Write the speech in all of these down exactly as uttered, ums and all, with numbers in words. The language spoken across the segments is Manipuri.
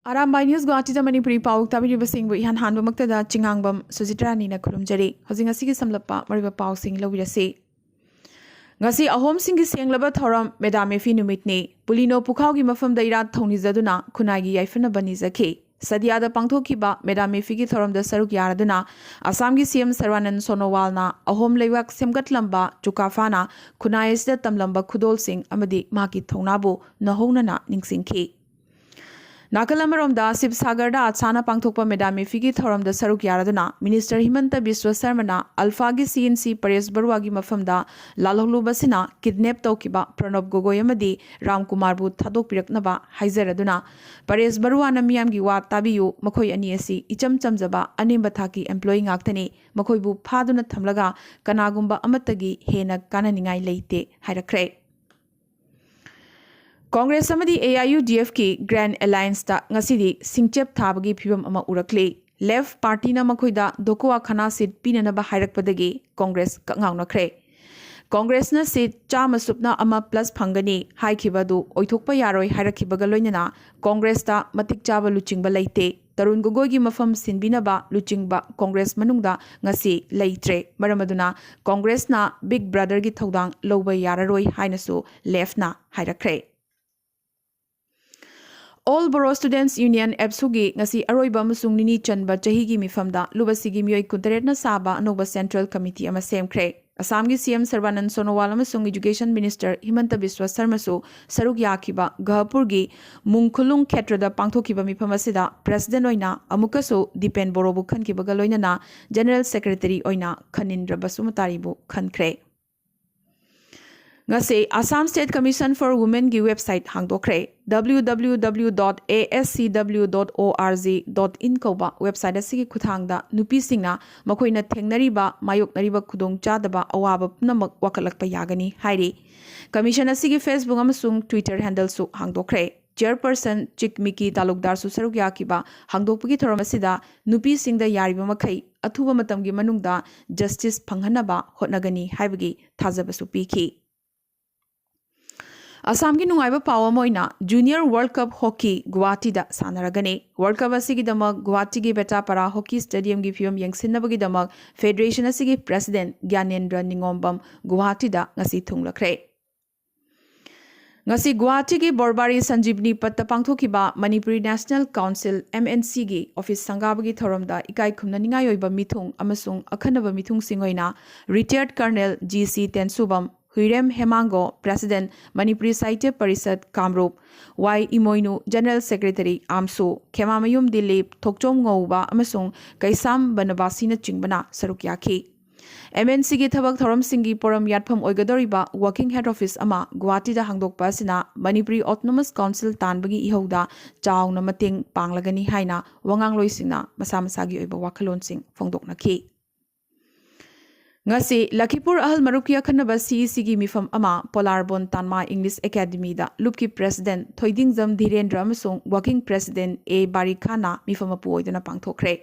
ꯑꯔꯥꯝꯕꯥꯏ ꯅ꯭ꯌꯨꯁ ꯒꯨꯋꯥꯍꯥꯇꯤꯗ ꯃꯅꯤꯄꯨꯔꯤ ꯄꯥꯎ ꯇꯥꯕꯤꯔꯤꯕꯁꯤꯡꯕꯨ ꯏꯍꯥꯟ ꯍꯥꯟꯕꯃꯛꯇꯗ ꯆꯤꯉꯥꯡꯕꯝ ꯁꯨꯖꯤꯇ꯭ꯔꯥꯅꯤꯅ ꯈꯨꯔꯨꯝꯖꯔꯤ꯫ ꯍꯧꯖꯤꯛ ꯉꯁꯤꯒꯤ ꯁꯝꯂꯞꯄ ꯃꯔꯨꯑꯣꯏꯕ ꯄꯥꯎꯁꯤꯡ ꯂꯧꯕꯤꯔꯁꯤ꯫ ꯉꯁꯤ ꯑꯍꯣꯝꯁꯤꯡꯒꯤ ꯁꯦꯡꯂꯕ ꯊꯧꯔꯝ ꯃꯦꯗꯥꯝ ꯃꯦꯐꯤ ꯅꯨꯃꯤꯠꯅꯤ꯫ ꯄꯨꯂꯤꯅꯣ ꯄꯨꯈꯥꯎꯒꯤ ꯃꯐꯝꯗ ꯏꯔꯥꯠ ꯊꯧꯅꯤꯖꯗꯨꯅ ꯈꯨꯟꯅꯥꯏꯒꯤ ꯌꯥꯏꯐꯅꯕ ꯅꯤꯖꯈꯤ꯫ ꯁꯗꯤꯌꯥꯗ ꯄꯥꯡꯊꯣꯛꯈꯤꯕ ꯃꯦꯗꯥꯝ ꯃꯦꯐꯤꯒꯤ ꯊꯧꯔꯝꯗ ꯁꯔꯨꯛ ꯌꯥꯔꯗꯨꯅ ꯑꯁꯥꯝꯒꯤ ꯁꯤ ꯑꯦꯝ ꯁꯔꯕꯥꯅꯟ ꯁꯣꯅꯣꯋꯥꯜꯅ ꯑꯍꯣꯝ ꯂꯩꯕꯥꯛ ꯁꯦꯝꯒꯠꯂꯝꯕ ꯆꯨꯀꯥꯐꯥꯅ ꯈꯨꯟꯅꯥꯏ ꯑꯁꯤꯗ ꯇꯝꯂꯝꯕ ꯈꯨꯗꯣꯜꯁꯤꯡ ꯑꯃꯗꯤ ꯃꯍꯥꯛꯀꯤ ꯊꯧꯅꯥꯕꯨ ꯅꯧꯍꯧꯅꯅ ꯅꯤꯡꯁꯤꯡꯈꯤ꯫ ꯅꯥꯀꯜ ꯑꯃꯔꯣꯝꯗ ꯁꯤꯕꯁꯥꯒꯔꯗ ꯑꯠꯁꯥꯅ ꯄꯥꯡꯊꯣꯛꯄ ꯃꯦꯗꯥꯝ ꯃꯦꯐꯤꯒꯤ ꯊꯧꯔꯝꯗ ꯁꯔꯨꯛ ꯌꯥꯔꯗꯨꯅ ꯃꯤꯅꯤꯁꯇꯔ ꯍꯤꯃꯟꯇ ꯕꯤꯁ꯭ꯋ ꯁꯔꯃꯅ ꯑꯜꯐꯥꯒꯤ ꯁꯤ ꯑꯦꯟ ꯁꯤ ꯄꯔꯦꯁ ꯕꯔꯨꯋꯥꯒꯤ ꯃꯐꯝꯗ ꯂꯥꯜꯍꯧꯂꯨꯕꯁꯤꯅ ꯀꯤꯗꯅꯦꯞ ꯇꯧꯈꯤꯕ ꯄ꯭ꯔꯅꯕ ꯒꯣꯒꯣꯏ ꯑꯃꯗꯤ ꯔꯥꯝ ꯀꯨꯃꯥꯔꯕꯨ ꯊꯥꯗꯣꯛꯄꯤꯔꯛꯅꯕ ꯍꯥꯏꯖꯔꯗꯨꯅ, ꯄꯔꯦꯁ ꯕꯔꯨꯋꯥꯅ ꯃꯤꯌꯥꯝꯒꯤ ꯋꯥ ꯇꯥꯕꯤꯌꯨ, ꯃꯈꯣꯏ ꯑꯅꯤ ꯑꯁꯤ ꯏꯆꯝ ꯆꯝꯖꯕ ꯑꯅꯦꯝꯕ ꯊꯥꯛꯀꯤ ꯑꯦꯝꯄ꯭ꯂꯣꯌꯤ ꯉꯥꯛꯇꯅꯤ, ꯃꯈꯣꯏꯕꯨ ꯐꯥꯗꯨꯅ ꯊꯝꯂꯒ ꯀꯅꯥꯒꯨꯝꯕ ꯑꯃꯠꯇꯒꯤ ꯍꯦꯟꯅ ꯀꯥꯟꯅꯅꯤꯡꯉꯥꯏ ꯂꯩꯇꯦ ꯍꯥꯏꯔꯛꯈ꯭ꯔꯦ꯫ ꯀꯣꯡꯒ꯭ꯔꯦꯁ ꯑꯃꯗꯤ A I U D ꯑꯦꯐꯀꯤ grand ꯑꯦꯂꯥꯏꯟꯁꯇ ꯉꯁꯤꯗꯤ ꯁꯤꯡꯆꯦꯞ ꯊꯥꯕꯒꯤ ꯐꯤꯚꯝ ꯑꯃ ꯎꯔꯛꯂꯤ꯫ ꯂꯦꯐ ꯄꯥꯔꯇꯤꯅ ꯃꯈꯣꯏꯗ ꯗꯣꯀꯣꯋꯥ ꯈꯅꯥ ꯁꯤꯠ ꯄꯤꯅꯅꯕ ꯍꯥꯏꯔꯛꯄꯗꯒꯤ ꯀꯣꯡꯒ꯭ꯔꯦꯁ ꯀꯛꯉꯥꯎꯅꯈ꯭ꯔꯦ꯫ ꯀꯣꯡꯒ꯭ꯔꯦꯁꯅ ꯁꯤꯠ ꯆꯥꯝꯃ ꯁꯨꯞꯅ ꯑꯃ ꯄ꯭ꯂꯁ ꯐꯪꯒꯅꯤ ꯍꯥꯏꯈꯤꯕ ꯑꯗꯨ ꯑꯣꯏꯊꯣꯛꯄ ꯌꯥꯔꯣꯏ ꯍꯥꯏꯔꯛꯈꯤꯕꯒ ꯂꯣꯏꯅꯅ ꯀꯣꯡꯒ꯭ꯔꯦꯁꯇ ꯃꯇꯤꯛ ꯆꯥꯕ ꯂꯨꯆꯤꯡꯕ ꯂꯩꯇꯦ꯫ ꯇꯔꯨꯟ ꯒꯣꯒꯣꯏꯒꯤ ꯃꯐꯝ ꯁꯤꯟꯕꯤꯅꯕ ꯂꯨꯆꯤꯡꯕ ꯀꯣꯡꯒ꯭ꯔꯦꯁ ꯃꯅꯨꯡꯗ ꯉꯁꯤ ꯂꯩꯇ꯭ꯔꯦ꯫ ꯃꯔꯝ ꯑꯗꯨꯅ ꯀꯣꯡꯒ꯭ꯔꯦꯁꯅ ꯕꯤꯒ ꯕ꯭ꯔꯗꯔꯒꯤ ꯊꯧꯗꯥꯡ ꯂꯧꯕ ꯌꯥꯔꯔꯣꯏ ꯍꯥꯏꯅꯁꯨ ꯂꯦꯐꯅ ꯍꯥꯏꯔꯛꯈ꯭ꯔꯦ꯫ ꯑꯣꯜ ꯕꯣꯔꯣ ꯁ꯭ꯇꯨꯗꯦꯟꯠꯁ ꯌꯨꯅꯤꯌꯟ, ꯑꯦꯞꯁꯨꯒꯤ ꯉꯁꯤ ꯑꯔꯣꯏꯕ ꯑꯃꯁꯨꯡ ꯅꯤꯅꯤ ꯆꯟꯕ ꯆꯍꯤꯒꯤ ꯃꯤꯐꯝꯗ ꯂꯨꯕꯁꯤꯒꯤ ꯃꯤꯑꯣꯏ ꯀꯨꯟꯇꯔꯦꯠꯅ ꯁꯥꯕ ꯑꯅꯧꯕ ꯁꯦꯟꯇ꯭ꯔꯦꯜ ꯀꯃꯤꯇꯤ ꯑꯃ ꯁꯦꯝꯈ꯭ꯔꯦ꯫ ꯑꯁꯥꯝꯒꯤ ꯁꯤ ꯑꯦꯝ ꯁꯔꯕꯥꯅꯟ ꯁꯣꯅꯣꯋꯥꯜ ꯑꯃꯁꯨꯡ ꯏꯖꯨꯀꯦꯁꯟ ꯃꯤꯅꯤꯁꯇꯔ ꯍꯤꯃꯟꯇ ꯕꯤꯁ꯭ꯋ ꯁꯔꯃꯁꯨ ꯁꯔꯨꯛ ꯌꯥꯈꯤꯕ ꯒꯍꯄꯨꯔꯒꯤ ꯃꯨꯡꯈꯨꯂꯨꯡ ꯈꯦꯇ꯭ꯔꯗ ꯄꯥꯡꯊꯣꯛꯈꯤꯕ ꯃꯤꯐꯝ ꯑꯁꯤꯗ ꯄ꯭ꯔꯦꯁꯤꯗꯦꯟꯠ ꯑꯣꯏꯅ ꯑꯃꯨꯛꯀꯁꯨ ꯗꯤꯄꯦꯟ ꯕꯣꯔꯣꯕꯨ ꯈꯟꯈꯤꯕꯒ ꯂꯣꯏꯅꯅ ꯖꯦꯅꯔꯦꯜ ꯁꯦꯀ꯭ꯔꯦꯇꯔꯤ ꯑꯣꯏꯅ ꯈꯅꯤꯟꯗ꯭ꯔ ꯕꯁꯨꯃꯇꯥꯔꯤꯕꯨ ꯈꯟꯈ꯭ꯔꯦ꯫ ꯉꯁꯤ Assam State Commission for Womenꯒꯤ ꯋꯦꯕꯁꯥꯏꯠ ꯍꯥꯡꯗꯣꯛꯈ꯭ꯔꯦ꯫ W W W dot A S C W dot O R G dot in ꯀꯧꯕ ꯋꯦꯕꯁꯥꯏꯠ ꯑꯁꯤꯒꯤ ꯈꯨꯠꯊꯥꯡꯗ ꯅꯨꯄꯤꯁꯤꯡꯅ ꯃꯈꯣꯏꯅ ꯊꯦꯡꯅꯔꯤꯕ, ꯃꯥꯌꯣꯛꯅꯔꯤꯕ ꯈꯨꯗꯣꯡꯆꯥꯗꯕ, ꯑꯋꯥꯕ ꯄꯨꯝꯅꯃꯛ ꯋꯥꯀꯠꯂꯛꯄ ꯌꯥꯒꯅꯤ ꯍꯥꯏꯔꯤ꯫ ꯀꯃꯤꯁꯟ ꯑꯁꯤꯒꯤ Facebook ꯑꯃꯁꯨꯡ Twitter ꯍꯦꯟꯗꯜꯁꯨ ꯍꯥꯡꯗꯣꯛꯈ꯭ꯔꯦ꯫ ꯆꯦꯌꯔꯄꯔꯁꯟ ꯆꯤꯛꯃꯤꯀꯤ ꯇꯥꯂꯨꯛꯗꯥꯔꯁꯨ ꯁꯔꯨꯛ ꯌꯥꯈꯤꯕ ꯍꯥꯡꯗꯣꯛꯄꯒꯤ ꯊꯧꯔꯝ ꯑꯁꯤꯗ ꯅꯨꯄꯤꯁꯤꯡꯗ ꯌꯥꯔꯤꯕ ꯃꯈꯩ ꯑꯊꯨꯕ ꯃꯇꯝꯒꯤ ꯃꯅꯨꯡꯗ ꯖꯁꯇꯤꯁ ꯐꯪꯍꯟꯅꯕ ꯍꯣꯠꯅꯒꯅꯤ ꯍꯥꯏꯕꯒꯤ ꯊꯥꯖꯕꯁꯨ ꯄꯤꯈꯤ꯫ ꯑꯁꯥꯝꯒꯤ ꯅꯨꯡꯉꯥꯏꯕ ꯄꯥꯎ ꯑꯃ ꯑꯣꯏꯅ, ꯖꯨꯅꯤꯌꯔ ꯋꯥꯔꯜꯗ ꯀꯞ ꯍꯣꯀꯤ ꯒꯨꯋꯥꯍꯥꯇꯤꯗ ꯁꯥꯟꯅꯔꯒꯅꯤ꯫ ꯋꯥꯔꯜꯗ ꯀꯞ ꯑꯁꯤꯒꯤꯗꯃꯛ ꯒꯨꯋꯥꯍꯥꯇꯤꯒꯤ ꯕꯦꯇꯥꯄꯥꯔꯥ ꯍꯣꯀꯤ ꯁ꯭ꯇꯦꯗꯤꯌꯝꯒꯤ ꯐꯤꯕꯝ ꯌꯦꯡꯁꯤꯟꯅꯕꯒꯤꯗꯃꯛ ꯐꯦꯗꯔꯦꯁꯟ ꯑꯁꯤꯒꯤ ꯄ꯭ꯔꯦꯁꯤꯗꯦꯟꯠ ꯒ꯭ꯌꯥꯅꯦꯟꯗ꯭ꯔ ꯅꯤꯉꯣꯝꯕꯝ ꯒꯨꯋꯥꯍꯥꯇꯤꯗ ꯉꯁꯤ ꯊꯨꯡꯂꯈ꯭ꯔꯦ꯫ ꯉꯁꯤ ꯒꯨꯋꯥꯍꯥꯇꯤꯒꯤ ꯕꯣꯔꯕꯥꯔꯤ ꯁꯟꯖꯤꯕꯅꯤ ꯄꯠꯇ ꯄꯥꯡꯊꯣꯛꯈꯤꯕ Manipuri National Council, M N ꯁꯤꯒꯤ ꯑꯣꯐꯤꯁ ꯁꯪꯒꯥꯕꯒꯤ ꯊꯧꯔꯝꯗ ꯏꯀꯥꯏ ꯈꯨꯝꯅꯅꯤꯡꯉꯥꯏ ꯑꯣꯏꯕ ꯃꯤꯊꯨꯡ ꯑꯃꯁꯨꯡ ꯑꯈꯟꯅꯕ ꯃꯤꯊꯨꯡꯁꯤꯡ ꯑꯣꯏꯅ ꯔꯤꯇꯥꯌꯔꯗ colonel G C Tensubam, Huirem Hemango, president, Manipuri Sahitya Parishad, Kamrup, Y Imoinu, general secretary, ꯑꯥꯝꯁꯨ, ꯈꯦꯃꯥꯃꯌꯨꯝ ꯗꯤꯂꯤꯞ, ꯊꯣꯛꯆꯣꯝ ꯉꯧꯕ ꯑꯃꯁꯨꯡ ꯀꯩꯁꯥꯝ ꯕꯅꯕꯥꯁꯤꯅꯆꯤꯡꯕꯅ ꯁꯔꯨꯛ ꯌꯥꯈꯤ꯫ ꯑꯦꯝ ꯑꯦꯟ ꯁꯤꯒꯤ ꯊꯕꯛ ꯊꯧꯔꯝꯁꯤꯡꯒꯤ ꯄꯣꯔꯝ ꯌꯥꯠꯐꯝ ꯑꯣꯏꯒꯗꯧꯔꯤꯕ ꯋꯥꯀꯤꯡ ꯍꯦꯗ ꯑꯣꯐꯤꯁ ꯑꯃ ꯒꯨꯋꯥꯍꯥꯇꯤꯗ ꯍꯥꯡꯗꯣꯛꯄ ꯑꯁꯤꯅ ꯃꯅꯤꯄꯨꯔꯤ ꯑꯣꯇꯣꯅꯣꯃꯁ ꯀꯥꯎꯟꯁꯤꯜ ꯇꯥꯟꯕꯒꯤ ꯏꯍꯧꯗ ꯆꯥꯎꯅ ꯃꯇꯦꯡ ꯄꯥꯡꯂꯒꯅꯤ ꯍꯥꯏꯅ ꯋꯥꯉꯥꯡꯂꯣꯏꯁꯤꯡꯅ ꯃꯁꯥ ꯃꯁꯥꯒꯤ ꯑꯣꯏꯕ ꯋꯥꯈꯜꯂꯣꯟꯁꯤꯡ ꯐꯣꯡꯗꯣꯛꯅꯈꯤ꯫ ꯉꯁꯤ ꯂꯈꯤꯄꯨꯔ ꯑꯍꯜ ꯃꯔꯨꯞꯀꯤ ꯑꯈꯟꯅꯕ ꯁꯤ ꯏ ꯁꯤꯒꯤ ꯃꯤꯐꯝ ꯑꯃ ꯄꯣꯂꯥꯔꯕꯣꯟ ꯇꯥꯟꯃꯥ ꯏꯪꯂꯤꯁ ꯑꯦꯀꯥꯗꯃꯤꯗ ꯂꯨꯞꯀꯤ ꯄ꯭ꯔꯦꯁꯤꯗꯦꯟꯠ ꯊꯣꯏꯗꯤꯡꯖꯝ ꯙꯤꯔꯦꯟꯗ꯭ꯔ ꯑꯃꯁꯨꯡ ꯋꯥꯀꯤꯡ ꯄ꯭ꯔꯦꯁꯤꯗꯦꯟꯠ ꯑꯦ ꯕꯥꯔꯤꯈꯥꯅ ꯃꯤꯐꯝ ꯃꯄꯨ ꯑꯣꯏꯗꯨꯅ ꯄꯥꯡꯊꯣꯛꯈ꯭ꯔꯦ꯫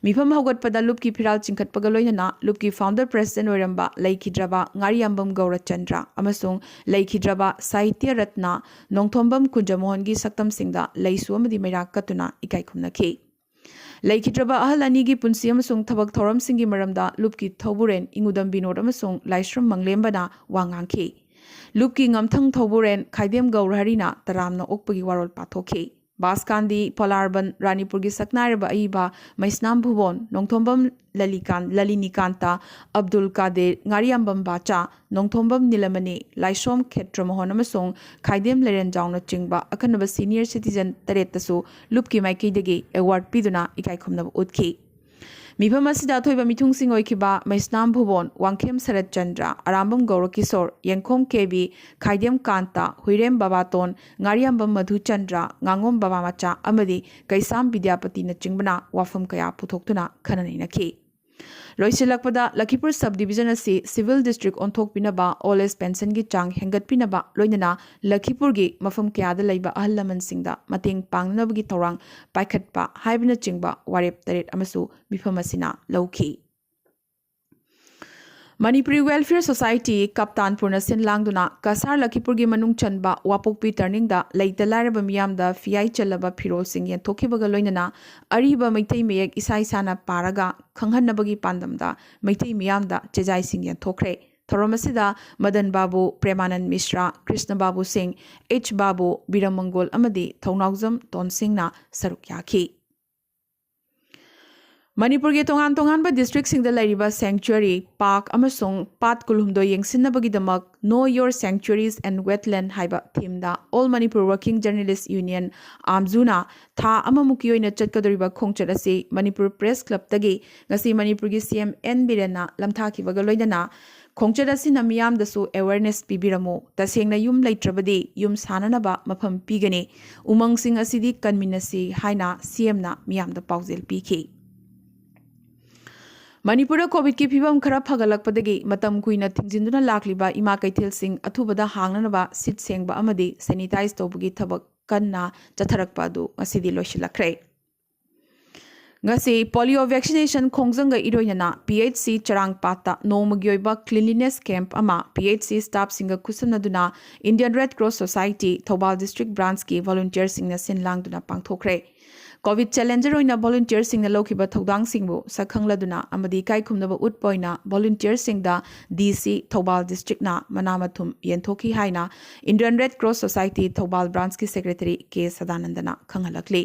ꯃꯤꯐꯝ ꯍꯧꯒꯠꯄꯗ ꯂꯨꯞꯀꯤ ꯐꯤꯔꯥꯜ ꯆꯤꯡꯈꯠꯄꯒ ꯂꯣꯏꯅꯅ ꯂꯨꯞꯀꯤ ꯐꯥꯎꯟꯗꯔ ꯄ꯭ꯔꯦꯁꯤꯗꯦꯟꯠ ꯑꯣꯏꯔꯝꯕ ꯂꯩꯈꯤꯗ꯭ꯔꯕ ꯉꯥꯔꯤꯌꯥꯝꯕꯝ ꯒꯧꯔꯆꯟꯗ꯭ꯔ ꯑꯃꯁꯨꯡ ꯂꯩꯈꯤꯗ꯭ꯔꯕ ꯁꯥꯍꯤꯇ꯭ꯌ ꯔꯠꯅ ꯅꯣꯡꯊꯣꯝꯕꯝ ꯀꯨꯟꯖꯃꯣꯍꯟꯒꯤ ꯁꯛꯇꯝꯁꯤꯡꯗ ꯂꯩꯁꯨ ꯑꯃꯗꯤ ꯃꯩꯔꯥ ꯀꯠꯇꯨꯅ ꯏꯀꯥꯏ ꯈꯨꯝꯅꯈꯤ꯫ ꯂꯩꯈꯤꯗ꯭ꯔꯕ ꯑꯍꯜ ꯑꯅꯤꯒꯤ ꯄꯨꯟꯁꯤ ꯑꯃꯁꯨꯡ ꯊꯕꯛ ꯊꯧꯔꯝꯁꯤꯡꯒꯤ ꯃꯔꯝꯗ ꯂꯨꯞꯀꯤ ꯊꯧꯕꯨꯔꯦꯟ ꯏꯉꯨꯗꯝ ꯕꯤꯅꯣꯗ ꯑꯃꯁꯨꯡ ꯂꯥꯏꯁ꯭ꯔꯝ ꯃꯪꯂꯦꯝꯕꯅ ꯋꯥ ꯉꯥꯡꯈꯤ꯫ ꯂꯨꯞꯀꯤ ꯉꯝꯊꯪ ꯊꯧꯕꯨꯔꯦꯟ ꯈꯥꯏꯗꯦꯝ ꯒꯧꯔꯍꯔꯤꯅ ꯇꯔꯥꯝꯅ ꯑꯣꯛꯄꯒꯤ ꯋꯥꯔꯣꯜ ꯄꯥꯊꯣꯛꯈꯤ꯫ ꯕꯥꯁꯀꯥꯟꯗꯤ, ꯄꯣꯂꯥꯔꯕꯟ, ꯔꯥꯅꯤꯄꯨꯔꯒꯤ ꯁꯛꯅꯥꯏꯔꯕ ꯑꯏꯕ ꯃꯩꯁꯅꯥꯝ ꯚꯨꯕꯣꯟ, ꯅꯣꯡꯊꯣꯝꯕꯝ ꯂꯂꯤꯀꯥꯟ-, ꯂꯂꯤꯅꯤꯀꯥꯟꯇ, ꯑꯕꯗꯨꯜ ꯀꯥꯗꯤꯔ, ꯉꯥꯔꯤꯌꯥꯝꯕꯝ ꯕꯥꯆꯥ, ꯅꯣꯡꯊꯣꯝꯕꯝ ꯅꯤꯂꯃꯅꯤ, ꯂꯥꯏꯁ꯭ꯔꯣꯝ ꯈꯦꯇ꯭ꯔꯃꯣꯍꯟ ꯑꯃꯁꯨꯡ ꯈꯥꯏꯗꯦꯝ ꯂꯩꯔꯦꯟꯖꯥꯎꯅꯆꯤꯡꯕ ꯑꯈꯟꯅꯕ ꯁꯤꯅꯤꯌꯔ ꯁꯤꯇꯤꯖꯟ ꯇꯔꯦꯠꯇꯁꯨ ꯂꯨꯞꯀꯤ ꯃꯥꯏꯀꯩꯗꯒꯤ ꯑꯦꯋꯥꯔꯗ ꯄꯤꯗꯨꯅ ꯏꯀꯥꯏ ꯈꯨꯝꯅꯕ ꯎꯠꯈꯤ꯫ ꯃꯤꯐꯝ ꯑꯁꯤꯗ ꯑꯊꯣꯏꯕ ꯃꯤꯊꯨꯡꯁꯤꯡ ꯑꯣꯏꯈꯤꯕ ꯃꯩꯁꯅꯥꯝ ꯚꯨꯕꯣꯟ, ꯋꯥꯡꯈꯦꯝ ꯁꯔꯠ ꯆꯟꯗ꯭ꯔ, ꯑꯔꯥꯝꯕꯝ ꯒꯧꯔꯀꯤꯁꯣꯔ, ꯌꯦꯡꯈꯣꯝ ꯀꯦꯕꯤ, ꯈꯥꯏꯗꯦꯝ ꯀꯥꯟꯇ, ꯍꯨꯏꯔꯦꯝ ꯕꯕꯥꯇꯣꯟ, ꯉꯥꯔꯤꯌꯥꯝꯕꯝ ꯃꯙꯨꯆꯟꯗ꯭ꯔ, ꯉꯥꯉꯣꯝ ꯕꯕꯥꯃꯆꯥ ꯑꯃꯗꯤ ꯀꯩꯁꯥꯝ ꯕꯤꯗ꯭ꯌꯥꯄꯇꯤꯅꯆꯤꯡꯕꯅ ꯋꯥꯐꯝ ꯀꯌꯥ ꯄꯨꯊꯣꯛꯇꯨꯅ ꯈꯟꯅ ꯅꯩꯅꯈꯤ꯫ ꯂꯣꯏꯁꯤꯜꯂꯛꯄꯗ ꯂꯈꯤꯄꯨꯔ ꯁꯕ ꯗꯤꯕꯤꯖꯟ ꯑꯁꯤ ꯁꯤꯚꯤꯜ ꯗꯤꯁꯇ꯭ꯔꯤꯛ ꯑꯣꯟꯊꯣꯛꯄꯤꯅꯕ, ꯑꯣꯜ ꯑꯦꯖ ꯄꯦꯟꯁꯟꯒꯤ ꯆꯥꯡ ꯍꯦꯟꯒꯠꯄꯤꯅꯕ, ꯂꯣꯏꯅꯅ ꯂꯈꯤꯄꯨꯔꯒꯤ ꯃꯐꯝ ꯀꯌꯥꯗ ꯂꯩꯕ ꯑꯍꯜ ꯂꯃꯟꯁꯤꯡꯗ ꯃꯇꯦꯡ ꯄꯥꯡꯅꯅꯕꯒꯤ ꯊꯧꯔꯥꯡ ꯄꯥꯏꯈꯠꯄ ꯍꯥꯏꯕꯅꯆꯤꯡꯕ ꯋꯥꯔꯦꯞ ꯇꯔꯦꯠ ꯑꯃꯁꯨ ꯃꯤꯐꯝ ꯑꯁꯤꯅ ꯂꯧꯈꯤ꯫ ꯃꯅꯤꯄꯨꯔꯤ ꯋꯦꯜꯐꯤꯌꯔ ꯁꯣꯁꯥꯏꯇꯤ ꯀꯞꯇꯥꯟꯄꯨꯔꯅ ꯁꯤꯟ ꯂꯥꯡꯗꯨꯅ ꯀꯁꯥꯔ ꯂꯈꯤꯄꯨꯔꯒꯤ ꯃꯅꯨꯡ ꯆꯟꯕ ꯋꯥꯄꯣꯛꯄꯤ ꯇꯔꯅꯤꯡꯗ ꯂꯩꯇ ꯂꯥꯏꯔꯕ ꯃꯤꯌꯥꯝꯗ ꯐꯤꯌꯥꯏ ꯆꯜꯂꯕ ꯐꯤꯔꯣꯜꯁꯤꯡ ꯌꯦꯟꯊꯣꯛꯈꯤꯕꯒ ꯂꯣꯏꯅꯅ ꯑꯔꯤꯕ ꯃꯩꯇꯩ ꯃꯌꯦꯛ ꯏꯁꯥ ꯏꯁꯥꯅ ꯄꯥꯔꯒ ꯈꯪꯍꯟꯅꯕꯒꯤ ꯄꯥꯟꯗꯝꯗ ꯃꯩꯇꯩ ꯃꯤꯌꯥꯝꯗ ꯆꯦꯖꯥꯏꯁꯤꯡ ꯌꯦꯟꯊꯣꯛꯈ꯭ꯔꯦ꯫ ꯊꯧꯔꯝ ꯑꯁꯤꯗ ꯃꯗꯟ ꯕꯥꯕꯨ, ꯄ꯭ꯔꯦꯃꯥꯅꯟ ꯃꯤꯁ꯭ꯔꯥ, ꯀ꯭ꯔꯤꯁꯅ ꯕꯥꯕꯨ ꯁꯤꯡ, ꯑꯩꯆ ꯕꯥꯕꯨ, ꯕꯤꯔꯃꯪꯒꯣꯜ ꯑꯃꯗꯤ ꯊꯧꯅꯥꯎꯖꯝ ꯇꯣꯟꯁꯤꯡꯅ ꯁꯔꯨꯛ ꯌꯥꯈꯤ꯫ ꯃꯅꯤꯄꯨꯔꯒꯤ ꯇꯣꯉꯥꯟ ꯇꯣꯉꯥꯟꯕ ꯗꯤꯁꯇ꯭ꯔꯤꯛꯁꯤꯡꯗ ꯂꯩꯔꯤꯕ ꯁꯦꯡꯆꯨꯋꯔꯤ, ꯄꯥꯔꯛ ꯑꯃꯁꯨꯡ ꯄꯥꯠ ꯀꯨꯟꯍꯨꯝꯗꯣꯏ ꯌꯦꯡꯁꯤꯟꯅꯕꯒꯤꯗꯃꯛ Know Your Sanctuaries and Wetland ꯍꯥꯏꯕ ꯊꯤꯝꯗ All Manipur Working Journalist Union, ꯑꯥꯝꯖꯨꯅ ꯊꯥ ꯑꯃꯃꯨꯛꯀꯤ ꯑꯣꯏꯅ ꯆꯠꯀꯗꯧꯔꯤꯕ ꯈꯣꯡꯆꯠ ꯑꯁꯤ ꯃꯅꯤꯄꯨꯔ ꯄ꯭ꯔꯦꯁ ꯀ꯭ꯂꯕꯇꯒꯤ ꯉꯁꯤ ꯃꯅꯤꯄꯨꯔꯒꯤ ꯁꯤ ꯑꯦꯝ ꯑꯦꯟ ꯕꯤꯔꯦꯟꯅ ꯂꯝꯊꯥꯈꯤꯕꯒ ꯂꯣꯏꯅꯅ ꯈꯣꯡꯆꯠ ꯑꯁꯤꯅ ꯃꯤꯌꯥꯝꯗꯁꯨ awareness ꯄꯤꯕꯤꯔꯝꯃꯨ, ꯇꯁꯦꯡꯅ ꯌꯨꯝ ꯂꯩꯇ꯭ꯔꯕꯗꯤ ꯌꯨꯝ ꯁꯥꯅꯅꯕ ꯃꯐꯝ ꯄꯤꯒꯅꯤ, ꯎꯃꯪꯁꯤꯡ ꯑꯁꯤꯗꯤ ꯀꯟꯃꯤꯟꯅꯁꯤ ꯍꯥꯏꯅ ꯁꯤ ꯑꯦꯝꯅ ꯃꯤꯌꯥꯝꯗ ꯄꯥꯎꯖꯦꯜ ꯄꯤꯈꯤ꯫ ꯃꯅꯤꯄꯨꯔꯗ ꯀꯣꯚꯤꯗꯀꯤ ꯐꯤꯕꯝ ꯈꯔ ꯐꯒꯠꯂꯛꯄꯗꯒꯤ ꯃꯇꯝ ꯀꯨꯏꯅ ꯊꯤꯡꯖꯤꯟꯗꯨꯅ ꯂꯥꯛꯂꯤꯕ ꯏꯃꯥ ꯀꯩꯊꯦꯜꯁꯤꯡ ꯑꯊꯨꯕꯗ ꯍꯥꯡꯅꯅꯕ ꯁꯤꯠ ꯁꯦꯡꯕ ꯑꯃꯗꯤ sanitize ꯇꯧꯕꯒꯤ ꯊꯕꯛ ꯀꯟꯅ ꯆꯠꯊꯔꯛꯄ ꯑꯗꯨ ꯉꯁꯤꯗꯤ ꯂꯣꯏꯁꯤꯜꯂꯛꯈ꯭ꯔꯦ꯫ ꯉꯁꯤ ꯄꯣꯂꯤꯑꯣ ꯚꯦꯛꯁꯤꯅꯦꯁꯟ ꯈꯣꯡꯖꯪꯒ ꯏꯔꯣꯏꯅꯅ ꯄꯤ ꯑꯩꯆ ꯁꯤ ꯆꯔꯥꯡꯄꯥꯠꯇ ꯅꯣꯡꯃꯒꯤ ꯑꯣꯏꯕ cleanliness camp ꯑꯃ ꯄꯤ ꯑꯩꯆ ꯁꯤ ꯁ꯭ꯇꯥꯐꯁꯤꯡꯒ ꯈꯨꯠꯁꯝꯅꯗꯨꯅ Indian Red Cross Society Thoubal district ꯕ꯭ꯔꯥꯟꯁꯀꯤ ꯚꯣꯂꯨꯟꯇꯤꯌꯔꯁꯤꯡꯅ ꯁꯤꯟ ꯂꯥꯡꯗꯨꯅ ꯄꯥꯡꯊꯣꯛꯈ꯭ꯔꯦ꯫ ꯀꯣꯚꯤꯗ ꯆꯦꯂꯦꯟꯖꯔ ꯑꯣꯏꯅ ꯚꯣꯂꯨꯟꯇꯤꯌꯔꯁꯤꯡꯅ ꯂꯧꯈꯤꯕ ꯊꯧꯗꯥꯡꯁꯤꯡꯕꯨ ꯁꯛꯈꯪꯂꯗꯨꯅ ꯑꯃꯗꯤ ꯏꯀꯥꯏ ꯈꯨꯝꯅꯕ ꯎꯠꯄ ꯑꯣꯏꯅ ꯚꯣꯂꯨꯟꯇꯤꯌꯔꯁꯤꯡꯗ ꯗꯤ ꯁꯤ ꯊꯧꯕꯥꯜ ꯗꯤꯁꯇ꯭ꯔꯤꯛꯅ ꯃꯅꯥ ꯃꯊꯨꯝ ꯌꯦꯟꯊꯣꯛꯈꯤ ꯍꯥꯏꯅ Indian Red Cross Society Thoubal ꯕ꯭ꯔꯥꯟꯁꯀꯤ ꯁꯦꯀ꯭ꯔꯦꯇꯔꯤ ꯀꯦ ꯁꯗꯥꯅꯟꯗꯅ ꯈꯪꯍꯜꯂꯛꯂꯤ꯫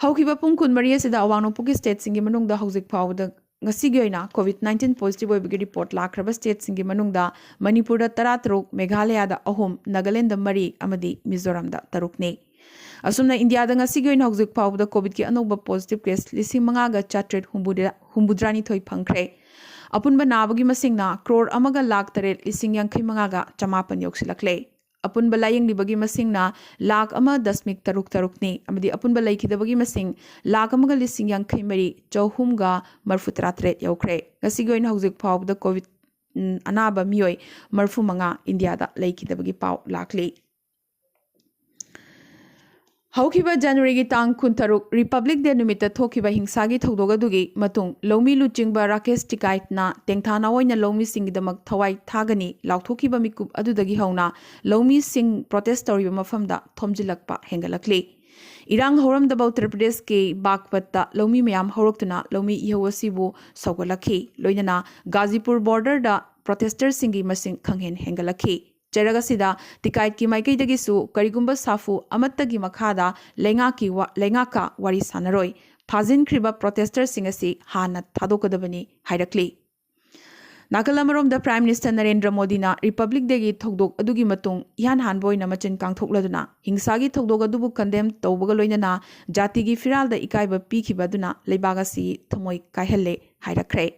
ꯍꯧꯈꯤꯕ ꯄꯨꯡ ꯀꯨꯟꯃꯔꯤ ꯑꯁꯤꯗ ꯑꯋꯥꯡ ꯅꯣꯡꯄꯣꯛꯀꯤ ꯁ꯭ꯇꯦꯠꯁꯤꯡꯒꯤ ꯃꯅꯨꯡꯗ ꯍꯧꯖꯤꯛ ꯐꯥꯎꯕꯗ ꯉꯁꯤꯒꯤ ꯑꯣꯏꯅ ꯀꯣꯚꯤꯗ ꯅꯥꯏꯟꯇꯤꯟ ꯄꯣꯖꯤꯇꯤꯚ ꯑꯣꯏꯕꯒꯤ ꯔꯤꯄꯣꯔꯠ ꯂꯥꯛꯈ꯭ꯔꯕ ꯁ꯭ꯇꯦꯠꯁꯤꯡꯒꯤ ꯃꯅꯨꯡꯗ ꯃꯅꯤꯄꯨꯔꯗ ꯇꯔꯥꯇꯔꯨꯛ, ꯃꯦꯘꯥꯂꯌꯥꯗ ꯑꯍꯨꯝ, ꯅꯥꯒꯥꯂꯦꯟꯗ ꯃꯔꯤ ꯑꯃꯗꯤ ꯃꯤꯖꯣꯔꯥꯝꯗ ꯇꯔꯨꯛꯅꯤ꯫ ꯑꯁꯨꯝꯅ ꯏꯟꯗꯤꯌꯥꯗ ꯉꯁꯤꯒꯤ ꯑꯣꯏꯅ ꯍꯧꯖꯤꯛ ꯐꯥꯎꯕꯗ ꯀꯣꯚꯤꯗꯀꯤ ꯑꯅꯧꯕ ꯄꯣꯖꯤꯇꯤꯚ ꯀꯦꯁ ꯂꯤꯁꯤꯡ ꯃꯉꯥꯒ ꯆꯥꯇ꯭ꯔꯦꯠ ꯍꯨꯝꯐꯨꯇꯔꯥꯅꯤꯊꯣꯏ ꯐꯪꯈ꯭ꯔꯦ꯫ ꯑꯄꯨꯟꯕ ꯅꯥꯕꯒꯤ ꯃꯁꯤꯡꯅ ꯀ꯭ꯔꯣꯔ ꯑꯃꯒ ꯂꯥꯈ ꯇꯔꯦꯠ ꯂꯤꯁꯤꯡ ꯌꯥꯡꯈꯩ ꯃꯉꯥꯒ ꯆꯃꯥꯄꯟ ꯌꯧꯁꯤꯜꯂꯛꯂꯦ꯫ ꯑꯄꯨꯟꯕ ꯂꯥꯌꯦꯡꯂꯤꯕꯒꯤ ꯃꯁꯤꯡꯅ ꯂꯥꯈ ꯑꯃ ꯗꯁꯃꯤꯛ ꯇꯔꯨꯛ ꯇꯔꯨꯛꯅꯤ ꯑꯃꯗꯤ ꯑꯄꯨꯟꯕ ꯂꯩꯈꯤꯗꯕꯒꯤ ꯃꯁꯤꯡ ꯂꯥꯈ ꯑꯃꯒ ꯂꯤꯁꯤꯡ ꯌꯥꯡꯈꯩ ꯃꯔꯤ ꯆꯍꯨꯝꯒ ꯃꯔꯤꯐꯨ ꯇꯔꯥ ꯇꯔꯦꯠ ꯌꯧꯈ꯭ꯔꯦ꯫ ꯉꯁꯤꯒꯤ ꯑꯣꯏꯅ ꯍꯧꯖꯤꯛ ꯐꯥꯎꯕꯗ ꯀꯣꯚꯤꯗ, ꯎꯝ, ꯑꯅꯥꯕ ꯃꯤꯑꯣꯏ ꯃꯔꯤꯐꯨ ꯃꯉꯥ ꯏꯟꯗꯤꯌꯥꯗ ꯂꯩꯈꯤꯗꯕꯒꯤ ꯄꯥꯎ ꯂꯥꯛꯂꯤ꯫ ꯍꯧꯈꯤꯕ ꯖꯅꯋꯥꯔꯤꯒꯤ ꯇꯥꯡ ꯀꯨꯟꯇꯔꯨꯛ, ꯔꯤꯄꯕ꯭ꯂꯤꯛ ꯗꯦ ꯅꯨꯃꯤꯠꯇ ꯊꯣꯛꯈꯤꯕ ꯍꯤꯡꯁꯥꯒꯤ ꯊꯧꯗꯣꯛ ꯑꯗꯨꯒꯤ ꯃꯇꯨꯡ, ꯂꯧꯃꯤ ꯂꯨꯆꯤꯡꯕ ꯔꯥꯀꯦꯁ ꯇꯤꯀꯥꯏꯠꯅ ꯇꯦꯡꯊꯥꯅ ꯑꯣꯏꯅ ꯂꯧꯃꯤꯁꯤꯡꯒꯤꯗꯃꯛ ꯊꯋꯥꯏ ꯊꯥꯒꯅꯤ ꯂꯥꯎꯊꯣꯛꯈꯤꯕ ꯃꯤꯀꯨꯞ ꯑꯗꯨꯗꯒꯤ ꯍꯧꯅ ꯂꯧꯃꯤꯁꯤꯡ ꯄ꯭ꯔꯣꯇꯦꯁ ꯇꯧꯔꯤꯕ ꯃꯐꯝꯗ ꯊꯣꯝꯖꯤꯜꯂꯛꯄ ꯍꯦꯟꯒꯠꯂꯛꯂꯤ꯫ ꯏꯔꯥꯡ ꯍꯧꯔꯝꯗꯕ ꯎꯠꯇꯔ ꯄ꯭ꯔꯗꯦꯁꯀꯤ ꯕꯥꯒꯄꯠꯇ ꯂꯧꯃꯤ ꯃꯌꯥꯝ ꯍꯧꯔꯛꯇꯨꯅ ꯂꯧꯃꯤ ꯏꯍꯧ ꯑꯁꯤꯕꯨ ꯁꯧꯒꯠꯂꯛꯈꯤ꯫ ꯂꯣꯏꯅꯅ ꯒꯥꯖꯤꯄꯨꯔ ꯕꯣꯔꯗꯔꯗ ꯄ꯭ꯔꯣꯇꯦꯁꯇꯔꯁꯤꯡꯒꯤ ꯃꯁꯤꯡ ꯈꯪꯍꯦꯟ ꯍꯦꯟꯒꯠꯂꯛꯈꯤ꯫ ꯆꯩꯔꯛ ꯑꯁꯤꯗ ꯇꯤꯀꯥꯏꯠꯀꯤ ꯃꯥꯏꯀꯩꯗꯒꯤꯁꯨ ꯀꯔꯤꯒꯨꯝꯕ ꯁꯥꯐꯨ ꯑꯃꯠꯇꯒꯤ ꯃꯈꯥꯗ ꯂꯩꯉꯥꯛꯀꯤ ꯋꯥ-, ꯂꯩꯉꯥꯛꯀ ꯋꯥꯔꯤ ꯁꯥꯟꯅꯔꯣꯏ, ꯐꯥꯖꯤꯟꯈ꯭ꯔꯤꯕ ꯄ꯭ꯔꯣꯇꯦꯁꯇꯔꯁꯤꯡ ꯑꯁꯤ ꯍꯥꯟꯅ ꯊꯥꯗꯣꯛꯀꯗꯕꯅꯤ ꯍꯥꯏꯔꯛꯂꯤ꯫ ꯅꯥꯀꯜ ꯑꯃꯔꯣꯝꯗ, ꯄ꯭ꯔꯥꯏꯝ ꯃꯤꯅꯤꯁꯇꯔ ꯅꯔꯦꯟꯗ꯭ꯔ ꯃꯣꯗꯤꯅ ꯔꯤꯄꯕ꯭ꯂꯤꯛ ꯗꯦꯒꯤ ꯊꯧꯗꯣꯛ ꯑꯗꯨꯒꯤ ꯃꯇꯨꯡ ꯏꯍꯥꯟ ꯍꯥꯟꯕ ꯑꯣꯏꯅ ꯃꯆꯤꯟ ꯀꯥꯡꯊꯣꯛꯂꯗꯨꯅ ꯍꯤꯡꯁꯥꯒꯤ ꯊꯧꯗꯣꯛ ꯑꯗꯨꯕꯨ ꯀꯟꯗꯦꯝ ꯇꯧꯕꯒ ꯂꯣꯏꯅꯅ ꯖꯥꯇꯤꯒꯤ ꯐꯤꯔꯥꯜꯗ ꯏꯀꯥꯏꯕ ꯄꯤꯈꯤꯕ ꯑꯗꯨꯅ ꯂꯩꯕꯥꯛ ꯑꯁꯤ ꯊꯃꯣꯏ ꯀꯥꯏꯍꯜꯂꯦ ꯍꯥꯏꯔꯛꯈ꯭ꯔꯦ꯫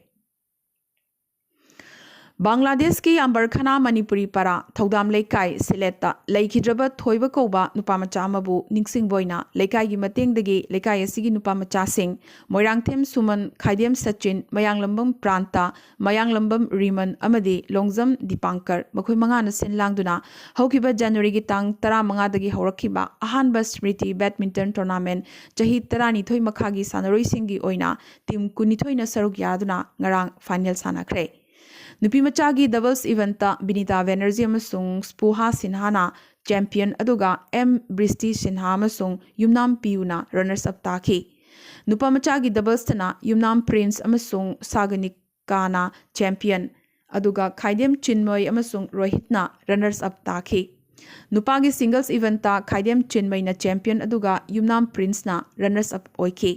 ꯕꯪꯒ꯭ꯂꯥꯗꯦꯁꯀꯤ ꯑꯝꯕꯔꯈꯥꯅꯥ ꯃꯅꯤꯄꯨꯔꯤ ꯄꯔꯥ ꯊꯧꯗꯥꯝ ꯂꯩꯀꯥꯏ ꯁꯤꯂꯦꯠꯇ ꯂꯩꯈꯤꯗ꯭ꯔꯕ ꯊꯣꯏꯕ ꯀꯧꯕ ꯅꯨꯄꯥ ꯃꯆꯥ ꯑꯃꯕꯨ ꯅꯤꯡꯁꯤꯡꯕ ꯑꯣꯏꯅ ꯂꯩꯀꯥꯏꯒꯤ ꯃꯇꯦꯡꯗꯒꯤ ꯂꯩꯀꯥꯏ ꯑꯁꯤꯒꯤ ꯅꯨꯄꯥ ꯃꯆꯥꯁꯤꯡ ꯃꯣꯏꯔꯥꯡꯊꯦꯝ ꯁꯨꯃꯟ, ꯈꯥꯏꯗꯦꯝ ꯁꯆꯤꯟ, ꯃꯌꯥꯡꯂꯝꯕꯝ ꯄ꯭ꯔꯥꯟꯇ, ꯃꯌꯥꯡꯂꯝꯕꯝ ꯔꯤꯃꯟ ꯑꯃꯗꯤ ꯂꯣꯡꯖꯝ ꯗꯤꯄꯥꯡꯀꯔ, ꯃꯈꯣꯏ ꯃꯉꯥꯅ ꯁꯤꯟ ꯂꯥꯡꯗꯨꯅ ꯍꯧꯈꯤꯕ ꯖꯅꯋꯥꯔꯤꯒꯤ ꯇꯥꯡ ꯇꯔꯥꯃꯉꯥꯗꯒꯤ ꯍꯧꯔꯛꯈꯤꯕ ꯑꯍꯥꯟꯕ ꯁ꯭ꯃ꯭ꯔꯤꯇꯤ ꯕꯦꯗꯃꯤꯟꯇꯟ ꯇꯣꯔꯅꯥꯃꯦꯟ ꯆꯍꯤ ꯇꯔꯥꯅꯤꯊꯣꯏ ꯃꯈꯥꯒꯤ ꯁꯥꯟꯅꯔꯣꯏꯁꯤꯡꯒꯤ ꯑꯣꯏꯅ ꯇꯤꯝ ꯀꯨꯟꯅꯤꯊꯣꯏꯅ ꯁꯔꯨꯛ ꯌꯥꯗꯨꯅ ꯉꯔꯥꯡ ꯐꯥꯏꯅꯦꯜ ꯁꯥꯟꯅꯈ꯭ꯔꯦ꯫ ꯅꯨꯄꯤ ꯃꯆꯥꯒꯤ ꯗꯕꯜꯁ ꯏꯚꯦꯟꯠꯇ ꯕꯤꯅꯤꯇꯥ ꯕꯦꯅꯔꯖꯤ ꯑꯃꯁꯨꯡ ꯁ꯭ꯄꯨꯍꯥ ꯁꯤꯟꯍꯥꯅ ꯆꯦꯝꯄꯤꯌꯟ, ꯑꯗꯨꯒ ꯑꯦꯝ ꯕ꯭ꯔꯤꯁꯇꯤ ꯁꯤꯟꯍꯥ ꯑꯃꯁꯨꯡ ꯌꯨꯝꯅꯥꯝ ꯄꯤꯌꯨꯅ ꯔꯅꯔꯁ ꯑꯞ ꯇꯥꯈꯤ꯫ ꯅꯨꯄꯥ ꯃꯆꯥꯒꯤ ꯗꯕꯜꯁꯇꯅ ꯌꯨꯝꯅꯥꯝ ꯄ꯭ꯔꯤꯟꯁ ꯑꯃꯁꯨꯡ ꯁꯥꯒꯅꯤꯀꯥꯅ ꯆꯦꯝꯄꯤꯌꯟ, ꯑꯗꯨꯒ ꯈꯥꯏꯗꯦꯝ ꯆꯤꯟꯃꯩ ꯑꯃꯁꯨꯡ ꯔꯣꯍꯤꯠꯅ ꯔꯅꯔꯁ ꯑꯞ ꯇꯥꯈꯤ꯫ ꯅꯨꯄꯥꯒꯤ ꯁꯤꯡꯒꯜꯁ ꯏꯚꯦꯟꯠꯇ ꯈꯥꯏꯗꯦꯝ ꯆꯤꯟꯃꯩꯅ ꯆꯦꯝꯄꯤꯌꯟ, ꯑꯗꯨꯒ ꯌꯨꯝꯅꯥꯝ ꯄ꯭ꯔꯤꯟꯁꯅ ꯔꯅꯔꯁ ꯑꯞ ꯑꯣꯏꯈꯤ꯫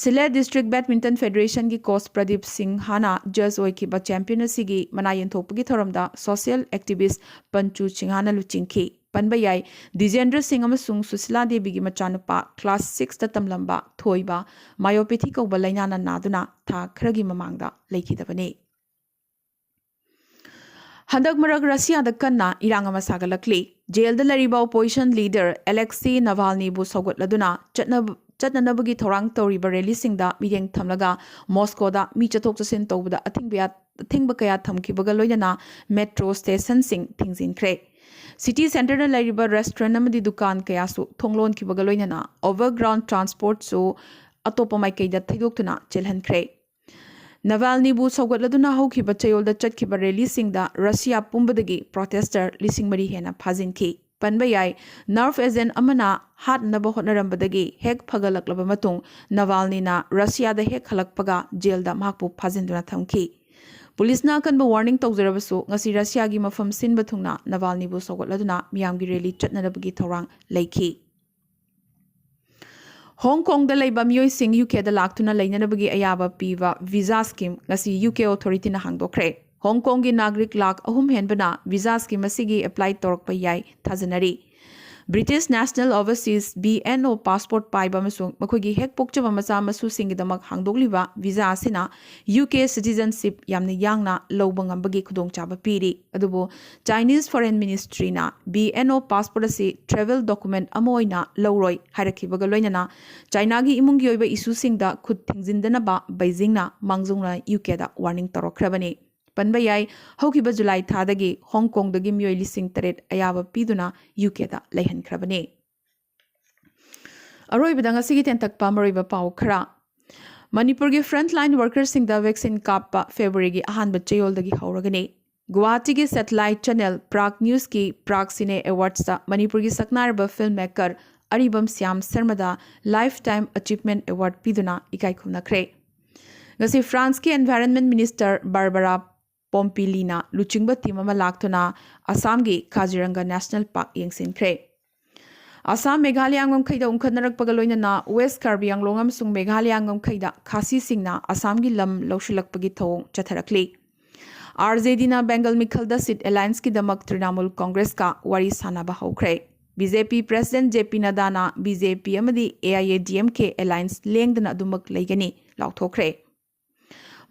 ꯁꯤꯂꯦꯠ ꯗꯤꯁꯇ꯭ꯔꯤꯛ ꯕꯦꯗꯃꯤꯟꯇꯟ ꯐꯦꯗꯔꯦꯁꯟꯒꯤ ꯀꯣꯆ ꯄ꯭ꯔꯗꯤꯞ ꯁꯤꯡꯍꯥꯅ ꯖꯖ ꯑꯣꯏꯈꯤꯕ ꯆꯦꯝꯄꯤꯌꯟ ꯑꯁꯤꯒꯤ ꯃꯅꯥ ꯌꯦꯟꯊꯣꯛꯄꯒꯤ ꯊꯧꯔꯝꯗ ꯁꯣꯁꯤꯌꯦꯜ ꯑꯦꯛꯇꯤꯚꯤꯁ꯭ꯠ ꯄꯟꯆꯨ ꯁꯤꯡꯍꯥꯅ ꯂꯨꯆꯤꯡꯈꯤ꯫ ꯄꯟꯕ ꯌꯥꯏ, ꯗꯤꯖꯦꯟꯗ꯭ꯔ ꯁꯤꯡ ꯑꯃꯁꯨꯡ ꯁꯨꯁꯤꯂꯥ ꯗꯦꯕꯤꯒꯤ ꯃꯆꯥꯅꯨꯄꯥ ꯀ꯭ꯂꯥꯁ ꯁꯤꯛꯁꯇ ꯇꯝꯂꯝꯕ ꯊꯣꯏꯕ ꯃꯥꯏꯑꯣꯄꯦꯊꯤ ꯀꯧꯕ ꯂꯥꯏꯅꯥꯅ ꯅꯥꯗꯨꯅ ꯊꯥ ꯈꯔꯒꯤ ꯃꯃꯥꯡꯗ ꯂꯩꯈꯤꯗꯕꯅꯤ꯫ ꯍꯟꯗꯛ ꯃꯔꯛ ꯔꯁꯤꯌꯥꯗ ꯀꯟꯅ ꯏꯔꯥꯡ ꯑꯃ ꯁꯥꯒꯠꯂꯛꯂꯤ꯫ ꯖꯦꯜꯗ ꯂꯩꯔꯤꯕ ꯑꯣꯄꯣꯖꯤꯁꯟ ꯂꯤꯗꯔ ꯑꯦꯂꯦꯛꯁꯤ ꯅꯚꯥꯜꯅꯤꯕꯨ ꯁꯧꯒꯠꯂꯗꯨꯅ ꯆꯠꯅꯕ-, ꯆꯠꯅꯅꯕꯒꯤ ꯊꯧꯔꯥꯡ ꯇꯧꯔꯤꯕ ꯔꯦꯂꯤꯁꯤꯡꯗ ꯃꯤꯠꯌꯦꯡ ꯊꯝꯂꯒ ꯃꯣꯁꯀꯣꯗ ꯃꯤ ꯆꯠꯊꯣꯛ ꯆꯠꯁꯤꯟ ꯇꯧꯕꯗ ꯑꯊꯤꯡꯕ ꯌꯥ-, ꯑꯊꯤꯡꯕ ꯀꯌꯥ ꯊꯝꯈꯤꯕꯒ ꯂꯣꯏꯅꯅ ꯃꯦꯇ꯭ꯔꯣ ꯁ꯭ꯇꯦꯁꯟꯁꯤꯡ ꯊꯤꯡꯖꯤꯟꯈ꯭ꯔꯦ꯫ City centreꯗ ꯂꯩꯔꯤꯕ restaurant ꯑꯃꯗꯤ ꯗꯨꯀꯥꯟ ꯀꯌꯥꯁꯨ ꯊꯣꯡ ꯂꯣꯟꯈꯤꯕꯒ ꯂꯣꯏꯅꯅ overground transportꯁꯨ ꯑꯇꯣꯞꯄ ꯃꯥꯏꯀꯩꯗ ꯊꯩꯗꯣꯛꯇꯨꯅ ꯆꯦꯜꯍꯟꯈ꯭ꯔꯦ꯫ ꯅꯥꯚꯥꯜꯅꯤꯕꯨ ꯁꯧꯒꯠꯂꯗꯨꯅ ꯍꯧꯈꯤꯕ ꯆꯌꯣꯜꯗ ꯆꯠꯈꯤꯕ rallyꯁꯤꯡꯗ ꯔꯁꯤꯌꯥ ꯄꯨꯝꯕꯗꯒꯤ protester ꯂꯤꯁꯤꯡ ꯃꯔꯤ ꯍꯦꯟꯅ ꯐꯥꯖꯤꯟꯈꯤ꯫ ꯄꯟꯕ ꯌꯥꯏ, nerve agent ꯑꯃꯅ ꯍꯥꯠꯅꯕ ꯍꯣꯠꯅꯔꯝꯕꯗꯒꯤ ꯍꯦꯛ ꯐꯒꯠꯂꯛꯂꯕ ꯃꯇꯨꯡ ꯅꯥꯚꯥꯜꯅꯤꯅ ꯔꯁꯤꯌꯥꯗ ꯍꯦꯛ ꯍꯜꯂꯛꯄꯒ ꯖꯦꯜꯗ ꯃꯍꯥꯛꯄꯨ ꯐꯥꯖꯤꯟꯗꯨꯅ ꯊꯝꯈꯤ꯫ ꯄꯨꯂꯤꯁꯅ ꯑꯀꯟꯕ warning ꯇꯧꯖꯔꯕꯁꯨ ꯉꯁꯤ ꯔꯁꯤꯌꯥꯒꯤ ꯃꯐꯝ ꯁꯤꯟꯕ ꯊꯨꯡꯅ ꯅꯥꯚꯥꯜꯅꯤꯕꯨ ꯁꯧꯒꯠꯂꯗꯨꯅ ꯃꯤꯌꯥꯝꯒꯤ rally ꯆꯠꯅꯅꯕꯒꯤ ꯊꯧꯔꯥꯡ ꯂꯩꯈꯤ꯫ ꯍꯣꯡ ꯀꯣꯡꯗ ꯂꯩꯕ ꯃꯤꯑꯣꯏꯁꯤꯡ ꯌꯨ ꯀꯦꯗ ꯂꯥꯛꯇꯨꯅ ꯂꯩꯅꯅꯕꯒꯤ ꯑꯌꯥꯕ ꯄꯤꯕ visa scheme ꯉꯁꯤ ꯌꯨ ꯀꯦ authorityꯅ ꯍꯥꯡꯗꯣꯛꯈ꯭ꯔꯦ꯫ ꯍꯣꯡ ꯀꯣꯡꯒꯤ ꯅꯥꯒꯔꯤꯛ ꯂꯥꯈ ꯑꯍꯨꯝ ꯍꯦꯟꯕꯅ visa scheme ꯑꯁꯤꯒꯤ apply ꯇꯧꯔꯛꯄ ꯌꯥꯏ ꯊꯥꯖꯅꯔꯤ꯫ British National Overseas, B N O, passport ꯄꯥꯏꯕ ꯑꯃꯁꯨꯡ ꯃꯈꯣꯏꯒꯤ ꯍꯦꯛ ꯄꯣꯛꯆꯕ ꯃꯆꯥ ꯃꯁꯨꯁꯤꯡꯒꯤꯗꯃꯛ ꯍꯥꯡꯗꯣꯛꯂꯤꯕ visa ꯑꯁꯤꯅ ꯌꯨ ꯀꯦ citizenship ꯌꯥꯝꯅ ꯌꯥꯡꯅ ꯂꯧꯕ ꯉꯝꯕꯒꯤ ꯈꯨꯗꯣꯡꯆꯥꯕ ꯄꯤꯔꯤ꯫ ꯑꯗꯨꯕꯨ Chinese Foreign Ministryꯅ B N O passport ꯑꯁꯤ travel document ꯑꯃ ꯑꯣꯏꯅ ꯂꯧꯔꯣꯏ ꯍꯥꯏꯔꯛꯈꯤꯕꯒ ꯂꯣꯏꯅꯅ ꯆꯥꯏꯅꯥꯒꯤ ꯏꯃꯨꯡꯒꯤ ꯑꯣꯏꯕ issueꯁꯤꯡꯗ ꯈꯨꯠ ꯊꯤꯡꯖꯤꯟꯗꯅꯕ ꯕꯩꯖꯤꯡꯅ ꯃꯥꯡꯖꯧꯅ ꯌꯨ ꯀꯦꯗ warning ꯇꯧꯔꯛꯈ꯭ꯔꯕꯅꯤ꯫ ꯄꯟꯕ ꯌꯥꯏ, ꯍꯧꯈꯤꯕ ꯖꯨꯂꯥꯏ ꯊꯥꯗꯒꯤ ꯍꯣꯡ ꯀꯣꯡꯗꯒꯤ ꯃꯤꯑꯣꯏ ꯂꯤꯁꯤꯡ ꯇꯔꯦꯠ ꯑꯌꯥꯕ ꯄꯤꯗꯨꯅ ꯌꯨ ꯀꯦꯗ ꯂꯩꯍꯟꯈ꯭ꯔꯕꯅꯤ꯫ ꯑꯔꯣꯏꯕꯗ ꯉꯁꯤꯒꯤ ꯇꯦꯟꯇꯛꯄ ꯃꯔꯨꯑꯣꯏꯕ ꯄꯥꯎ ꯈꯔ꯫ ꯃꯅꯤꯄꯨꯔꯒꯤ frontline workerꯁꯤꯡꯗ vaccine ꯀꯥꯞꯄ Februaryꯒꯤ ꯑꯍꯥꯟꯕ ꯆꯌꯣꯜꯗꯒꯤ ꯍꯧꯔꯒꯅꯤ꯫ ꯒꯨꯋꯥꯍꯥꯇꯤꯒꯤ satellite channel Prag Newsꯀꯤ Prag Cine Awardsꯇ ꯃꯅꯤꯄꯨꯔꯒꯤ ꯁꯛꯅꯥꯏꯔꯕ filmmaker ꯑꯔꯤꯕꯝ ꯁ꯭ꯌꯥꯝ ꯁꯔꯃꯗ Lifetime Achievement Award ꯄꯤꯗꯨꯅ ꯏꯀꯥꯏ ꯈꯨꯝꯅꯈ꯭ꯔꯦ꯫ ꯉꯁꯤ Franceꯀꯤ Environment Minister Barbara Pompiliꯅ ꯂꯨꯆꯤꯡꯕ team ꯑꯃ ꯂꯥꯛꯇꯨꯅ ꯑꯁꯥꯝꯒꯤ ꯀꯥꯖꯤꯔꯪꯒ National Park ꯌꯦꯡꯁꯤꯟꯈ꯭ꯔꯦ꯫ ꯑꯁꯥꯝ ꯃꯦꯘꯥꯂꯌꯥ ꯉꯝꯈꯩꯗ ꯎꯪꯈꯠꯅꯔꯛꯄꯒ ꯂꯣꯏꯅꯅ West Karbi Anglong ꯑꯃꯁꯨꯡ ꯃꯦꯘꯥꯂꯌꯥ ꯉꯝꯈꯩꯗ ꯈꯥꯁꯤꯁꯤꯡꯅ ꯑꯁꯥꯝꯒꯤ ꯂꯝ ꯂꯧꯁꯤꯜꯂꯛꯄꯒꯤ ꯊꯧꯑꯣꯡ ꯆꯠꯊꯔꯛꯂꯤ꯫ RJDꯅ Bengal ꯃꯤꯈꯜꯗ seat allianceꯀꯤꯗꯃꯛ ꯇ꯭ꯔꯤꯅꯥꯃꯨꯜ ꯀꯣꯡꯒ꯭ꯔꯦꯁꯀ ꯋꯥꯔꯤ ꯁꯥꯟꯅꯕ ꯍꯧꯈ꯭ꯔꯦ꯫ BJP President JP ꯅꯗꯥꯅ BJP ꯑꯃꯗꯤ AIADMK alliance ꯂꯦꯡꯗꯅ ꯑꯗꯨꯃꯛ ꯂꯩꯒꯅꯤ ꯂꯥꯎꯊꯣꯛꯈ꯭ꯔꯦ꯫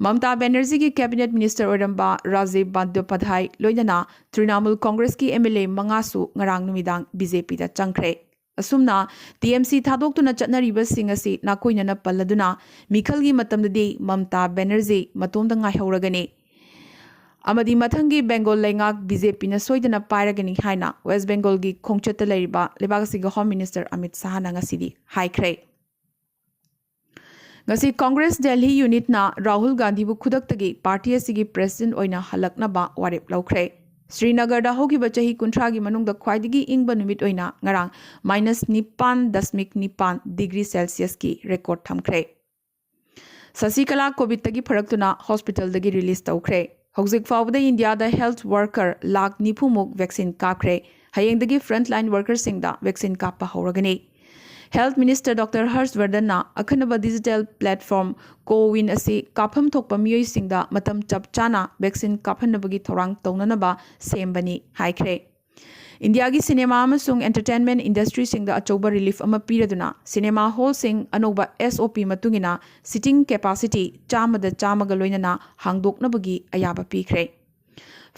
ꯃꯃꯇꯥ ꯕꯦꯅꯔꯖꯤꯒꯤ cabinet minister ꯑꯣꯏꯔꯝꯕ ꯔꯥꯖꯤꯕ ꯕꯟꯗꯣꯄꯥꯙ꯭ꯌꯥꯏ ꯂꯣꯏꯅꯅ ꯇ꯭ꯔꯤꯅꯥꯃꯨꯜ ꯀꯣꯡꯒ꯭ꯔꯦꯁꯀꯤ MLA ꯃꯉꯥꯁꯨ ꯉꯔꯥꯡ ꯅꯨꯃꯤꯗꯥꯡ BJPꯗ ꯆꯪꯈ꯭ꯔꯦ꯫ ꯑꯁꯨꯝꯅ TMC ꯊꯥꯗꯣꯛꯇꯨꯅ ꯆꯠꯅꯔꯤꯕꯁꯤꯡ ꯑꯁꯤ ꯅꯥꯀꯣꯏꯅꯅ ꯄꯜꯂꯗꯨꯅ ꯃꯤꯈꯜꯒꯤ ꯃꯇꯝꯗꯗꯤ ꯃꯃꯇꯥ ꯕꯦꯅꯔꯖꯤ ꯃꯇꯣꯝꯗ ꯉꯥꯏꯍꯧꯔꯒꯅꯤ꯫ ꯑꯃꯗꯤ ꯃꯊꯪꯒꯤ ꯕꯦꯡꯒꯣꯜ ꯂꯩꯉꯥꯛ ꯕꯤ ꯖꯦ ꯄꯤꯅ ꯁꯣꯏꯗꯅ ꯄꯥꯏꯔꯒꯅꯤ ꯍꯥꯏꯅ ꯋꯦꯁ ꯕꯦꯡꯒꯣꯜꯒꯤ ꯈꯣꯡꯆꯠꯇ ꯂꯩꯔꯤꯕ ꯂꯩꯕꯥꯛ ꯑꯁꯤꯒꯤ ꯍꯣꯝ ꯃꯤꯅꯤꯁꯇꯔ ꯑꯃꯤꯠ ꯁꯥꯍꯅ ꯉꯁꯤꯗꯤ ꯍꯥꯏꯈ꯭ꯔꯦ꯫ ꯉꯁꯤ ꯀꯣꯡꯒ꯭ꯔꯦꯁ ꯗꯦꯜꯍꯤ ꯌꯨꯅꯤꯠꯅ ꯔꯥꯍꯨꯜ ꯒꯥꯟꯙꯤꯕꯨ ꯈꯨꯗꯛꯇꯒꯤ ꯄꯥꯔꯇꯤ ꯑꯁꯤꯒꯤ ꯄ꯭ꯔꯦꯁꯤꯗꯦꯟꯠ ꯑꯣꯏꯅ ꯍꯜꯂꯛꯅꯕ ꯋꯥꯔꯦꯞ ꯂꯧꯈ꯭ꯔꯦ꯫ ꯁ꯭ꯔꯤꯅꯒꯔꯗ ꯍꯧꯈꯤꯕ ꯆꯍꯤ ꯀꯨꯟꯊ꯭ꯔꯥꯒꯤ ꯃꯅꯨꯡꯗ ꯈ꯭ꯋꯥꯏꯗꯒꯤ ꯏꯪꯕ ꯅꯨꯃꯤꯠ ꯑꯣꯏꯅ ꯉꯔꯥꯡ ꯃꯥꯏꯅꯁ ꯅꯤꯄꯥꯟ ꯗꯁꯃꯤꯛ ꯅꯤꯄꯥꯟ ꯗꯤꯒ꯭ꯔꯤ ꯁꯦꯜꯁꯤꯌꯁꯀꯤ ꯔꯦꯀꯣꯔꯗ ꯊꯝꯈ꯭ꯔꯦ꯫ ꯁꯁꯤꯀꯂꯥ ꯀꯣꯚꯤꯗꯇꯒꯤ ꯐꯔꯛꯇꯨꯅ ꯍꯣꯁꯄꯤꯇꯥꯜꯗꯒꯤ ꯔꯤꯂꯤꯖ ꯇꯧꯈ꯭ꯔꯦ꯫ ꯍꯧꯖꯤꯛ ꯐꯥꯎꯕꯗ ꯏꯟꯗꯤꯌꯥꯗ ꯍꯦꯜꯊ ꯋꯥꯔꯀꯔ ꯂꯥꯈ ꯅꯤꯐꯨꯃꯨꯛ ꯚꯦꯛꯁꯤꯟ ꯀꯥꯞꯈ꯭ꯔꯦ꯫ ꯍꯌꯦꯡꯗꯒꯤ ꯐ꯭ꯔꯟꯠꯂꯥꯏꯟ ꯋꯥꯔꯀꯔꯁꯤꯡꯗ ꯚꯦꯛꯁꯤꯟ ꯀꯥꯞꯄ ꯍꯧꯔꯒꯅꯤ꯫ ꯍꯦꯜꯊ ꯃꯤꯅꯤꯁꯇꯔ ꯗꯣꯛꯇꯔ ꯍꯔꯁ ꯕꯔꯗꯟꯅ ꯑꯈꯟꯅꯕ ꯗꯤꯖꯤꯇꯦꯜ ꯄ꯭ꯂꯦꯠꯐꯣꯔꯝ ꯀꯣꯋꯤꯟ ꯑꯁꯤ ꯀꯥꯞꯐꯝ ꯊꯣꯛꯄ ꯃꯤꯑꯣꯏꯁꯤꯡꯗ ꯃꯇꯝ ꯆꯞ ꯆꯥꯅ ꯚꯦꯛꯁꯤꯟ ꯀꯥꯞꯍꯟꯅꯕꯒꯤ ꯊꯧꯔꯥꯡ ꯇꯧꯅꯅꯕ ꯁꯦꯝꯕꯅꯤ ꯍꯥꯏꯈ꯭ꯔꯦ꯫ ꯏꯟꯗꯤꯌꯥꯒꯤ ꯁꯤꯅꯦꯃꯥ ꯑꯃꯁꯨꯡ ꯑꯦꯟꯇꯔꯇꯦꯟꯃꯦꯟꯠ ꯏꯟꯗꯁꯇ꯭ꯔꯤꯁꯤꯡꯗ ꯑꯆꯧꯕ ꯔꯤꯂꯤꯐ ꯑꯃ ꯄꯤꯔꯗꯨꯅ ꯁꯤꯅꯦꯃꯥ ꯍꯣꯜꯁꯤꯡ ꯑꯅꯧꯕ ꯑꯦꯁ ꯑꯣ ꯄꯤ ꯃꯇꯨꯡ ꯏꯟꯅ ꯁꯤꯇꯤꯡ ꯀꯦꯄꯥꯁꯤꯇꯤ ꯆꯥꯝꯃꯗ ꯆꯥꯝꯃꯒ ꯂꯣꯏꯅꯅ ꯍꯥꯡꯗꯣꯛꯅꯕꯒꯤ ꯑꯌꯥꯕ ꯄꯤꯈ꯭ꯔꯦ꯫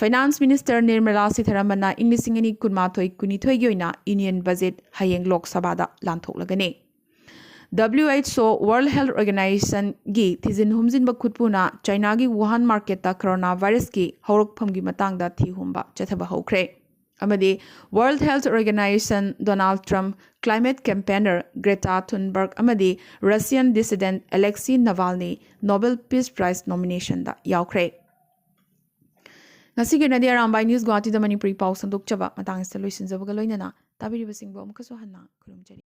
ꯐꯥꯏꯅꯥꯟꯁ ꯃꯤꯅꯤꯁꯇꯔ ꯅꯤꯔꯃꯂꯥ ꯁꯤꯊꯥꯔꯥꯃꯟꯅ ꯏꯪ ꯂꯤꯁꯤꯡ ꯑꯅꯤ ꯀꯨꯟꯃꯥꯊꯣꯏ ꯀꯨꯟꯅꯤꯊꯣꯏꯒꯤ ꯑꯣꯏꯅ ꯌꯨꯅꯤꯌꯟ ꯕꯖꯦꯠ ꯍꯌꯦꯡ ꯂꯣꯛ ꯁꯚꯥꯗ ꯂꯥꯟꯊꯣꯛꯂꯒꯅꯤ꯫ ꯗꯕ꯭ꯂꯤꯌꯨ ꯑꯩꯆ ꯑꯣ, ꯋꯥꯔꯜꯗ ꯍꯦꯜꯊ ꯑꯣꯔꯒꯅꯥꯏꯖꯦꯁꯟꯒꯤ ꯊꯤꯖꯤꯟ ꯍꯨꯝꯖꯤꯟꯕ ꯈꯨꯠꯄꯨꯅ ꯆꯥꯏꯅꯥꯒꯤ ꯋꯨꯍꯥꯟ ꯃꯥꯔꯀꯦꯠꯇ ꯀꯣꯔꯣꯅꯥ ꯚꯥꯏꯔꯁꯀꯤ ꯍꯧꯔꯛꯐꯝꯒꯤ ꯃꯇꯥꯡꯗ ꯊꯤ ꯍꯨꯝꯕ ꯆꯠꯊꯕ ꯍꯧꯈ꯭ꯔꯦ꯫ ꯑꯃꯗꯤ World Health Organization Donald Trump, climate campaigner Greta Thunberg ꯑꯃꯗꯤ Russian dissident Alexei Navalny Nobel Peace Prize ꯅꯣꯃꯤꯅꯦꯁꯟꯗ ꯌꯥꯎꯈ꯭ꯔꯦ꯫ ꯉꯁꯤꯒꯤ ꯑꯣꯏꯅꯗꯤ ꯑꯔꯥꯝꯕꯥꯏ ꯅ꯭ꯌꯨꯁ ꯒꯨꯋꯥꯍꯥꯇꯤꯗ ꯃꯅꯤꯄꯨꯔꯤ ꯄꯥꯎ ꯁꯟꯗꯣꯛꯆꯕ ꯃꯇꯥꯡ ꯑꯁꯤꯗ ꯂꯣꯏꯁꯤꯟꯖꯕꯒ ꯂꯣꯏꯅꯅ ꯇꯥꯕꯤꯔꯤꯕꯁꯤꯡꯕꯨ ꯑꯃꯨꯛꯀꯁꯨ ꯍꯟꯅ ꯈꯨꯔꯨꯝꯖꯔꯤ꯫